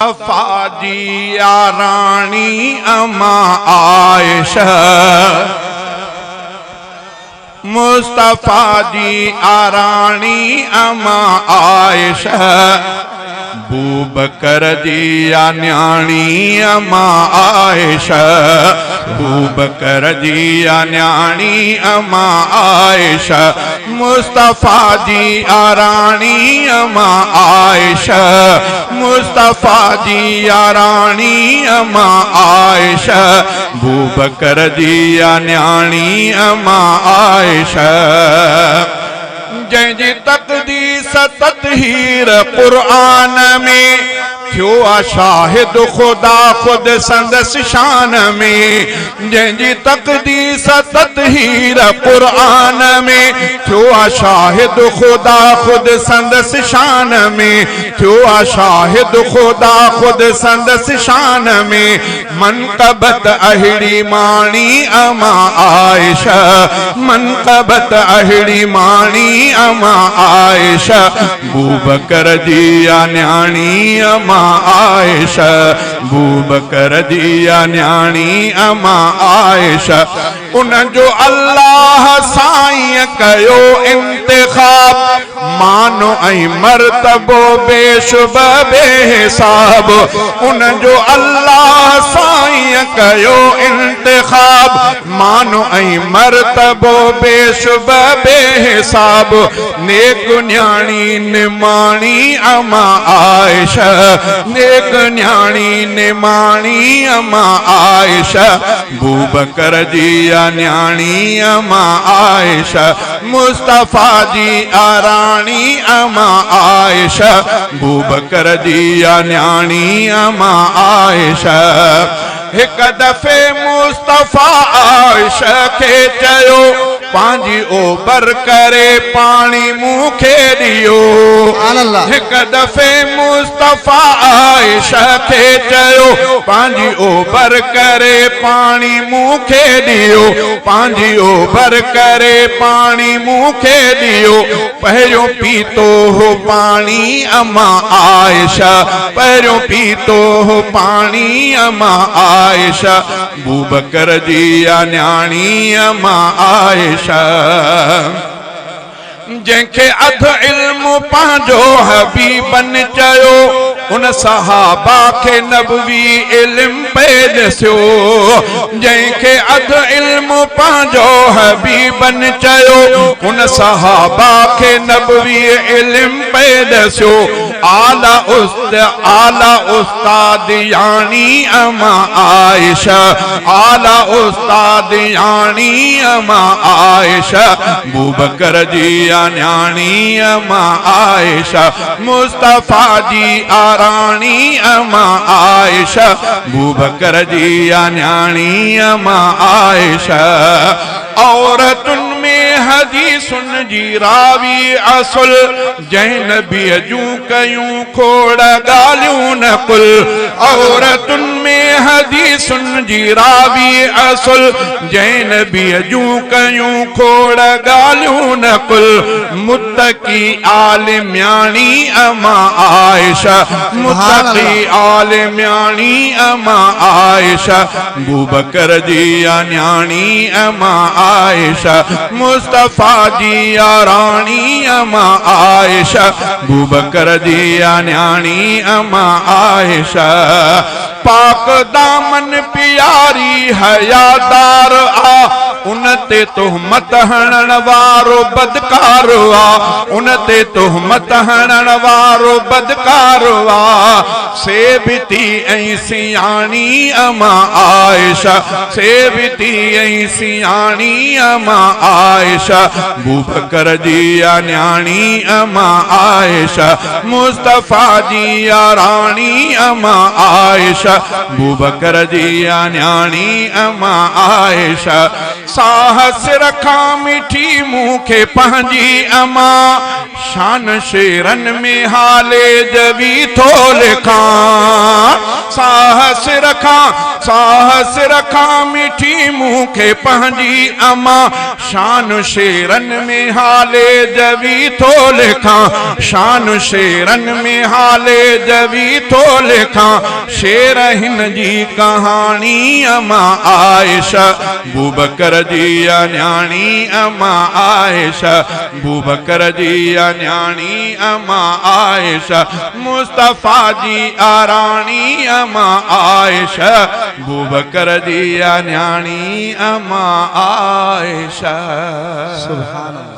مصطفيٰ جي آ راڻي اما عائشه مصطفيٰ جي آ راڻي اما عائشه بوبڪر جي آ نياڻي اما عائشه بوبڪر جي آ نياڻي اما عائشه مصطفيٰ جي آ راڻي اما عائشه مصطفيٰ جي آ راڻي اما عائشه بوبڪر جي آ نياڻي اما عائشه جنهن جي تقديس تطهير قرآن ۾ ٿيو آ شاهد خدا خود سندس شان ۾، جنهن جي تقديس تطهير قرآن ۾، ٿيو آ شاهد خدا خود سندس شان ۾، ٿيو آ شاهد خدا خود سندس شان ۾، منقبت اهڙي ماڻي اما عائشه، منقبت اهڙي ماڻي اما عائشه. بوبڪر جي آ نياڻي اما عائشه بوبڪر جي آ نياڻي اما عائشه ان جو الله سائين ڪيو انتخاب مان ۽ مرتبو بيشبه بي حساب ان جو الله سائين ڪيو انتخاب مان ۽ مرتبو بيشبه بي حساب، نيڪ نياڻي نماڻي اما عائشه، نيڪ نياڻي نماڻي اما عائشه، بوبڪر جي آ نياڻي اما عائشه، مصطفيٰ جي آ راڻي اما عائشه، بوبڪر جي آ نياڻي اما عائشه. هڪ دفعي مصطفيٰ عائشه کي چيو، پنهنجي اوبر ڪري پاڻي مون کي ڏيو. هڪ دفعي مصطفيٰ عائشه کي چيو، پنهنجي اوبر ڪري پاڻي مون کي ڏيو. پنهنجي اوبر ڪري پاڻي مون کي ڏيو. پهريون پيتو هو پاڻي اما عائشه پهريون پيتو هو پاڻي اما عائشه بوبڪر جي آ نياڻي اما عائشه جنهن کي اڌ علم پنهنجو حبيبن چيو ان صحابه کي نبوي علم پئي ڏسيو جنهن کي اڌ علم پنهنجو حبيبن چيو ان صحابه کي نبوي علم پئي ڏسيو اعليٰ اعليٰ استاد يعني اما عائشه اعليٰ استاد يعني اما عائشه بوبڪر جي آ نياڻي اما عائشه مصطفيٰ جي آ راڻي اما عائشه بوبڪر جي آ نياڻي اما عائشه عورتن ۾ حديثن جي راوي اصل جنهن نبيء جون ڪيون کوڙ ڳالهيون نقل عورتن ۾ حديثن جي راوي اصل جنهن نبيء جون ڪيون کوڙ ڳالهيون نقل متقي عالمياڻي اما عائشه متقي عالمياڻي اما عائشه بوبڪر جي آ نياڻي اما عائشه مصطفيٰ جي آ راڻي اما عائشه بوبڪر جي آ نياڻي اما عائشه پاڪ دامن پياري حيادار آ ان تي تهمت هڻڻ وارو بدڪار آ ان تي تهمت هڻڻ وارو بدڪار آ سيبتي ۽ سياڻي اما عائشه سيبتي ۽ سياڻي اما عائشه بوبڪر جي آ نياڻي اما عائشه مصطفيٰ جي آ راڻي اما عائشه بوبڪر جي آ نياڻي اما عائشه ساهه سر کان مٺي مون کي پنهنجي اما شان شعرن ۾ هالي جوي ٿو لکان ساهه سر کان. ساهه سر کان مٺي مون کي پنهنجي اما، شان شعرن ۾ هالي جوي ٿو لکان، شان شعرن ۾ هالي جوي ٿو لکان، شعر هن جي ڪهاڻي اما عائشه، بوبڪر جي آ نياڻي اما عائشه، بوبڪر جي آ نياڻي اما عائشه، مصطفيٰ جي آ راڻي اما عائشه، بوبڪر جي آ نياڻي اما عائشه. سبحان الله.